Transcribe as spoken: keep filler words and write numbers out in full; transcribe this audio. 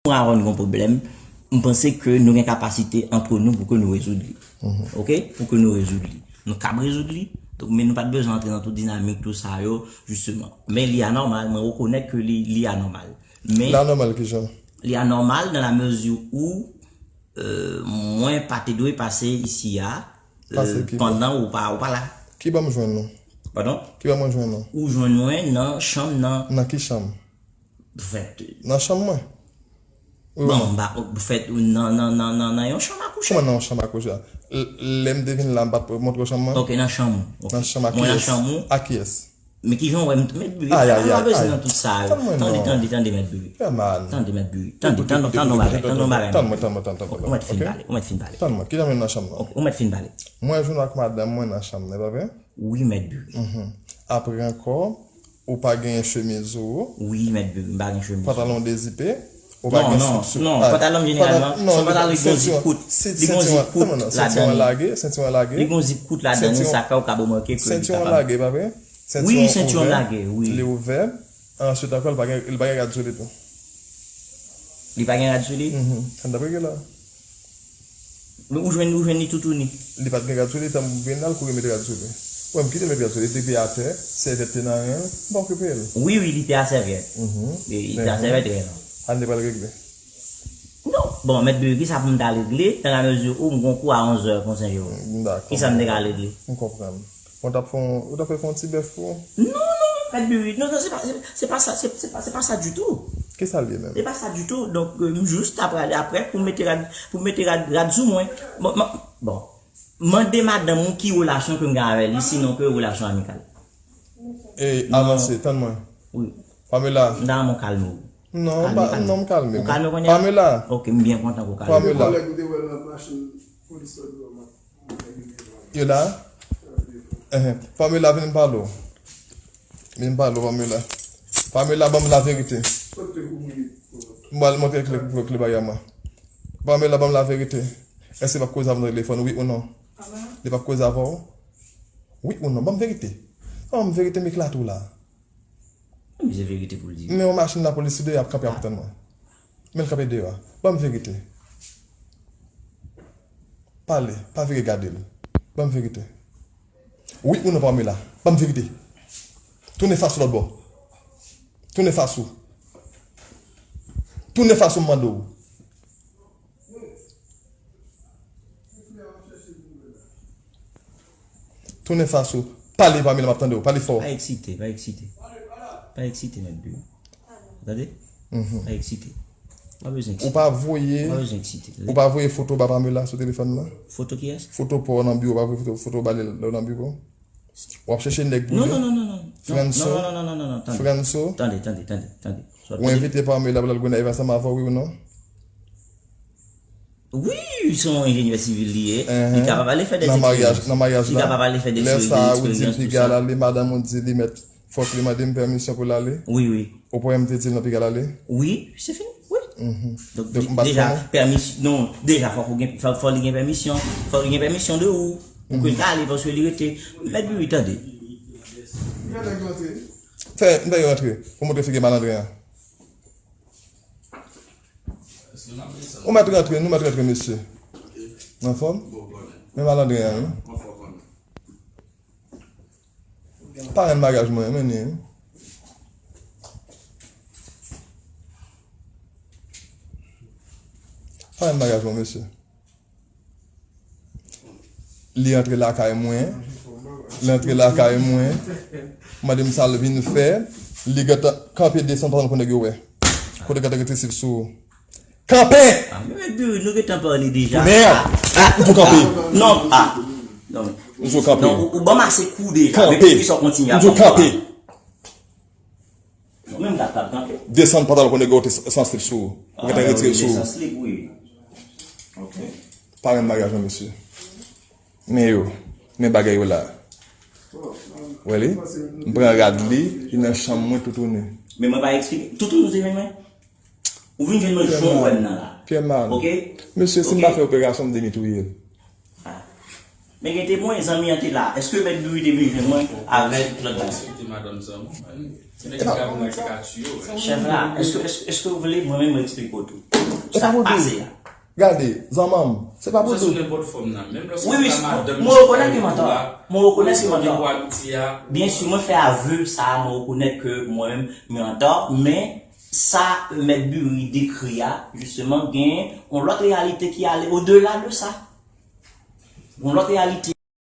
mwen avè w nou gen yon pwoblèm, m panse ke nou gen kapasite antre nou pou ke nou rezoud li. Oke? Pou ke nou rezoud li. Nou kab rezoud li, donk, men nou pa t bezwen antre nan tout dinamik, tout sa yo, jisteman. Men li anòmal, mwen rekonèt ke li, li anòmal. Men Li anòmal kijan? Li anòmal dans la mesure où, euh, mwen pa te dwe pase isi a, Pase euh, ki bò? Pandan ou pa, ou pa la. Ki bò m jwenn nou? Padon? Ki bò mwen jwenn nou? Ou jwenn mwen nan chanm nan. Nan ki chanm? Fèt. Nan chanm mwen? Wi ou Bon, non? M pa, fèt, nan, nan, nan, nan, nan yon chanm a kouche. Kòman nan yon chanm a kouche? L-, lè m te vin la, m pa t montre w chanm mwen? Ok, nan chanm ou. Ok. Nan chanm a Mwen nan kiyès? Chanm ou. A kiyès? Men kijan w wè m, Mèt Biri, Ay, ay, pa ay, bezwen ay. nan tout sa yo. Tann mwen Tande, non. tande, tande, Mèt Biri. Yeah, man. Tande, Mèt Biri. Tande, Écoute, tande, écoute, tande yon écoute, bagay, écoute, tande yon bagay, tann mwen, Mèt Biri. tann mwen, tann mwen, tann mwen, Ok, ou mèt fin ok? pale, ou mèt fin pale. Tann mwen, kijan m nan chanm nan? Ok, ou mèt fin pale. Mwen jwenn w ak madanm mwen nan chanm nan, e pa vre? Wi, Mèt Biri. Mhm. Apre ankò, ou pa genyen chemiz ou. Wi, Mèt Biri, m pa gen chemiz. Pantalon dezipe, ou pa Non, gen non, slip sou. non, Ah, pantalon m jeneralman, pantalon, non, se yon pantalon ki gen yon sentiwon, zip kout. se-, Li gen yon sentiwon, zip kout tann mwen non, ladan sentiwon li. lage, sentiwon lage. Li gen yon zip kout ladan li, Sentiwon, sa fè ou ka remake ke li sentiwon kapab. lage, pa vre? Wi, Sentiwon sentiwon ouvè. lage, wi. Li ouvè. Answit ankò, li pa gen, li pa gen rad sou li tou. Li pa gen rad sou li? Mhm. Ann dapre gen la. Men ou jwenn, ou jwenn li toutouni. Li pa t gen rad sou li, tan m vin la, l kouri mete rad sou li. Wè, m kite l met rad sou li, li te atè, sèvyèt te nan ren l, m pa okipe l. Wi, wi, li te a sèvyèt. Mhm. Li, li te a Mhm. sèvyèt ren nan. Ann li pral regle. Non, bon, Mèt Biri, kisa pou m ta regle, dans la mesure où m gon kou a onzè Pon Sen Jewòm? Dakò. Kisa m te ka regle? M konprann. Bon, t ap fè yon, ou t ap fè fè yon ti bèf pou ou? Non, non, Mèt Biri, non, non, se pa, se, se pa sa, se, se pa, se pa sa ditou. Kisa l ye menm? Se pa sa ditou. Donk, euh, m jis ta prale aprè pou m mete rad, pou m mete rad, rad sou mwen. Bon, m, bon. Mande madanm ou ki relasyon ke m gen avè li, sinon ke relasyon amikal. E, Non. avanse, tann mwen. Wi. Pamela. M ta renmen w kalme w. Non, Kalme, pa, kalme. non, m kalme. Ou kalme kounye a? Pamela. Ok, m byen kontan ke w kalme. Pamela. Kòlèg ou te wè nan machin polis la devan m ap Yo la? Enhen. Pamela, vin m pale w. Vin m pale w, Pamela. Pamela, ban m laverite. M pral montre kle, kle bagay mwen. Pamela, ban m laverite. Èske l ap koze avè w nan telefòn, wi ou non? Li p ap koze avè w? Wi ou non? Ban m verite. Ban m verite, m eklate w la. Men se verite pou l di. Men yon machin lapolis sou deyò ap kanpe ap tann mwen. Men l kanpe deyò a. Ban m verite. Pale, pa vire gade l. Ban m verite. Wi ou non, Pamela? Ban m verite. Tounen fas ou lòt bò. Tounen fas ou. Tounen fas ou, m mande w. Tounen fas ou. Pale, Pamela, m ap tande w. Pale fò. Pa eksite, pa eksite. Pa eksite, Mèt Biri. Tande? Mhm. Pa eksite. Pa bezwen eksite. Ou pa voye, Pa bezwen eksite. ou pa voye foto ba Pamela sou telefòn nan? Foto kiyès? Foto pa w nan biwo, ou pa voye foto, foto ba li lè w nan biwo? W ap chèche nèg pou Non, li? non, non, non, non. Franso? Non, non, non, non, non, non, tande. Franso? Tande, tande, tande, tande. Ou envite Pamela pou l al Gonayiv ansanm avè w, wi ou non? Wi, se yon enjenyè sivil li ye. Li Enhen. kapab ale fè de Nan maryaj, eksperyans. Nan maryaj Li la. kapab ale fè de Lè eksperyans, sa a, ou di l eksperyans, piga tout l sa. ale, madanm ou di li mèt, fòk li mande m pèmisyon pou l ale. Wi, wi. Ou pa menm te di l nan piga l ale? Wi, se fini. Wi. Mhm. Donk, Donk, de-, m pa t deja, konnen. pèmis-, non, deja, fòk ou gen, fò, fò li gen pèmisyon. Fòk li gen pèmisyon de ou. Pou ke Mhm. l ka ale, paske li rete. Mèt Biri, tande. Fè, m fè yo rantre. Pou montre figi malandren an. Ou mèt rantre, nou mèt rantre, mesye. Anfòm? Men malandren an, wi. Parenn maryaj mwen, men ni, wi. Parenn maryaj mwen, mesye. Li antre lakay mwen. Li antre lakay mwen. Mande m sa l vin fè. Li gentan kanpe desann pantalon pou nèg yo wè. Kote gentan rete sou ou. Kanpe! Ah, men Mèt Biri, nou gentan pale deja. Mèd! Ah, ah, M tou kanpe. ah, non, ah, non. M tou kanpe. Non, ou, ou ban m ase kou deja. Kanpe. Men poukisa w kontinye ap M tou kanpe. Non, men m t ap kanpe. Desann pantalon pou nèg yo te san slip sou ou. Ou gentan retire l sou ou. San slip, wi. Ok. Parenn maryaj mwen, mesye. Men yo. Men bagay yo la. Wè li? M pran rad li, li nan chanm mwen toutouni. Men mwen pa eksplike. Toutouni ou te jwenn mwen? Ou vin jwenn mwen jan w wè m nan la. Pyèman. Ok? Mesye, si m pa fè operasyon, m demi touye l. Ah. Men gen temwen, zanmi an te la. Èske Mèt Biri te vin jwenn mwen avèk lòt bagay? madanm zanmi. Nèg ki ka mwen ki ka tiye w. Chèf la, èske, èske, èske w vle mwen menm mwen eksplike w tou? E pa pou Pase di. a. Gade, zanmanm, se pa pou Sou di. Nenpòt fòm nan. Menm lè Wi, wi, se madanm mwen rekonèt ke m antò. Mwen rekonèt ke m antò. Wi, Byen si mwen fè avè sa, mwen rekonèt ke mwen menm mwen antò, men sa mèt Buri dekri a, jisteman, gen yon lòt reyalite ki ale odela de sa. Yon lòt reyalite.